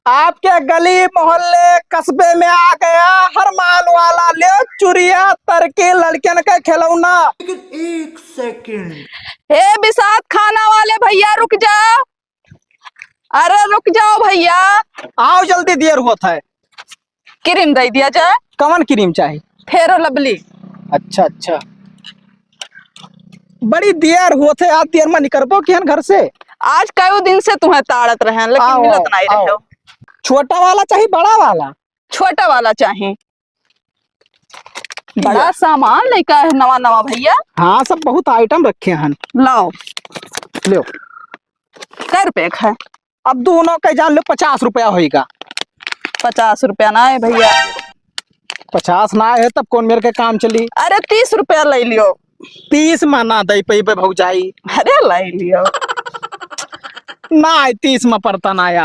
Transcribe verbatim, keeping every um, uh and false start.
आपके गली मोहल्ले कस्बे में आ गया हर माल वाला, ले चुरिया तर के लड़कियन का खिलौना। लेकिन एक सेकंड। ए बिसात खाना वाले भइया, रुक जा। अरे रुक जाओ भइया। आओ जल्दी, देर होत है। क्रीम दइ दिया जाए। कवन क्रीम चाही? Fair Lovely। अच्छा, अच्छा। बड़ी देर होत है, आज देर में निकरबो किहन घर से? आज कई दिन से तुम्हें ताड़त रहेन, लेकिन आओ, मिलत आओ, नाहीं आओ। रहे हो। छोटा वाला चाही, बड़ा वाला? छोटा वाला चाही। बड़ा या। सामान लइका है नवा नवा भइया। हाँ, सब बहुत item रखे हन। लाओ। ल्यो। कै रुपया का है? अब दुनो के जान लो, पचास रुपया होइगा। पचास रुपया नाहीं भइया। पचास नाहीं है, तब कौन मेर के काम चली? अरे, तीस रुपया लइ लियो। तीस मा ना दइ पइबे भौजाई। अरे, लइ लियो। नाहीं, तीस मा परता नाहीं यार।